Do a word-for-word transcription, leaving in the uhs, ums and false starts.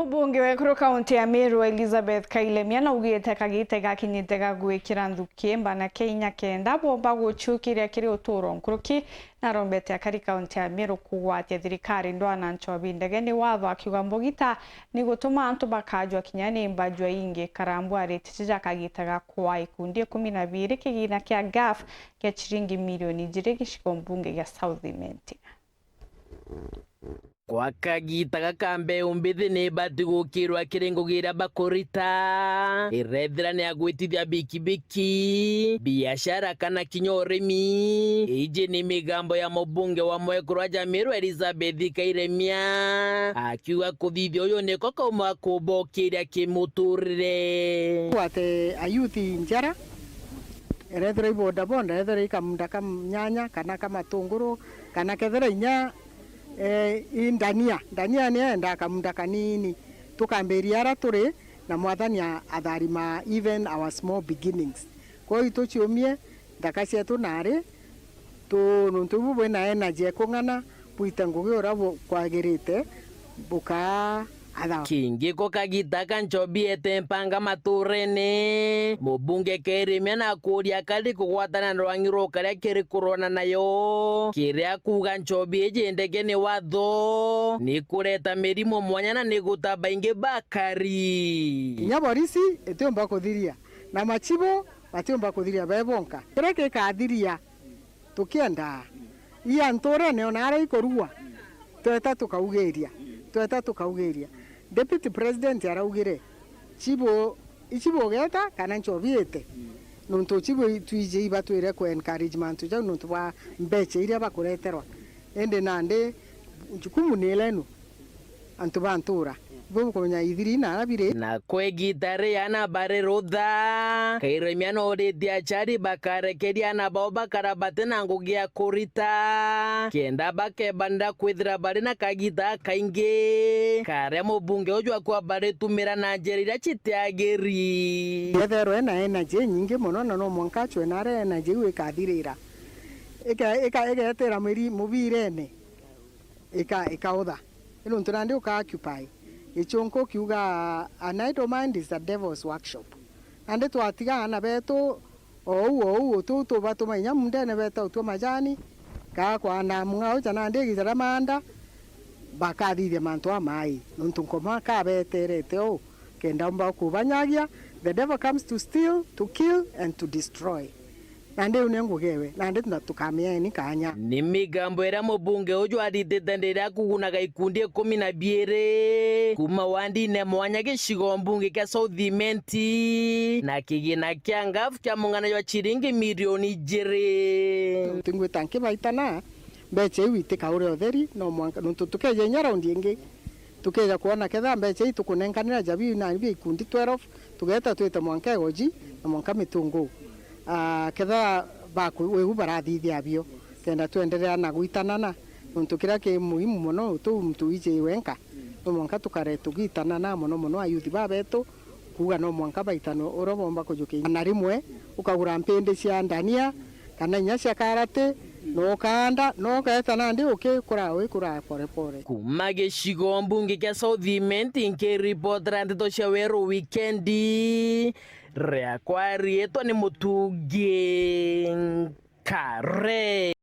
Mubunge wa ekuru kaunti ya Meru Elizabeth Kailemia naugite kagita igakinyite ga gwikira nthuki mbanake inya kenda bomba guchukiria kiri uturo nkuruki, na arombete akari kaunti ya Meru kugwatia thirikari ndwana nchobi ndege ni watho, akiuga mbugita ni gutuma antu bakajwa kinya ni mbajwa ingi. Karambu arite jija kagita ga kwaa ikundi ikumi na biiri kigina kia gaf kia chiringi milioni ijiri gicigo mbunge gia South Imenti. Kwa kagita gaka mbeu mbithi ni ibati gukirwa kiri ngugi iria bakurita, irethira ni ya gwitithia bikibiki, biashara kana kinya urimi. Iji ni migambo ya mubunge wa mwekuru wa Jamiru Elizabeth Kairemia, akiuga kuthithia uyu niko kauma kubokiria kimuturire. Gwate ayuthi njara, erethira i bodaboda, erethira i kamunda ka nyanya kana ka matunguru, kana kethira inya, eh, i ndania. Ndania ni yendaa kamunda kanini. Tukambiria ara turi, na Mwathani a-, atharima even our small beginnings. Kwou ituciumie nthaka cietu nari tu, nuntu ibu bwina energy ekung'ana, bwite ngugi uria bu-, kwagirite, bukaa atha. Kingi ko kagita ka nchobi ete mpanga maturene, mubunge Kairemia na akuria akari kugwatana na rwangi rukaria kiri kurwana nayo, kiria kuuga nchobi iji ndege ni watho, ni kureta mirimo mwanya na ni guta baingi bakari. Kinya borisi itiumba kuthiria, na machibu batiumba kuthiria be bonka. Kiria gikathiria tukiendaa. Ii anturene ona aria ikurua, tweta tukaugiria, tweta tukaugiria. Deputy President araugire, chibu, ichibu ugeta kana nchobi ite? Nuntu chibu twiji ibatwire ku encourage mantu jau nuntu bwa mbecha iria bakureterwa. Indi nandi jukumu ni lenu. Antu ba ntura, ibo bukumenya ithiri na ara biri. Na kwa igita ri ana bari rutha, Kairemia nooritie achari bakarekeria ana bao bakara bati na ngugi ya kurita, kenda bakebanira kwithira bari na kagita kaingi, karia mubunge uju akwa baritumira na njira iria citiagiri. Etherwe na energy nyingi mono, na no mwanka achwe na aria energy iu ikathirira. Ika-, ika-, igeetira miri-, mubirene. ika-, ikautha. Nuntu nandi uka occupy. Gichunku kiuga, "An idle mind is the devil's workshop." Nandi twatiga aana betu ou, ou, utu tubatuma inya mundene beta utua majani, kaa kwanda mung'ao ja nandi igita ria maanda, bakathithia mantu amai. Nuntu nkoma kabeterete ou, kenda umba kubanyagia. The devil comes to steal, to kill, and to destroy. Nandi iu ni ngugi ewe, nandi na tukamieni kanya. Ni migambo iria mubunge uju aritite ndiria kugunaga ikundi ikumi na biiri kuuma wandine mwanya gicigo mbunge kia South Imenti, na kigina kia ngaf kia mung'ana jwa chiringi milioni ijiri. Tingwita nkibaitana mbecha iu itikaure utheri, no mwanka, nuntu tukeja inya raundi ingi, tukeja kwona ketha mbecha ii tukunenkanira ja biu na bia ikundi twelve, tugeeta twite mwanka Igoji na mwanka Mitungu. Ah, ketha baku-, wiu barathithia bio, kenda twenderea na gwitanana, nuntu kiria ki muhimu mono, utu muntu wiji wenka, no mwanka tukare tugitanana mono mono ayuthi babetu, kuuga no mwanka baitano uria bomba kujukia. Na rimwe ukagura mpindi cia ndania, kana inya cia karati, na ukaanda, na ugeeta nandi ukikura, wikura pore pore. Kuuma gicigo mbunge kia South Imenti, nkiripotera ndeto cia Weru Wikendi, riakwa riitwa ni Mutungi Nkare.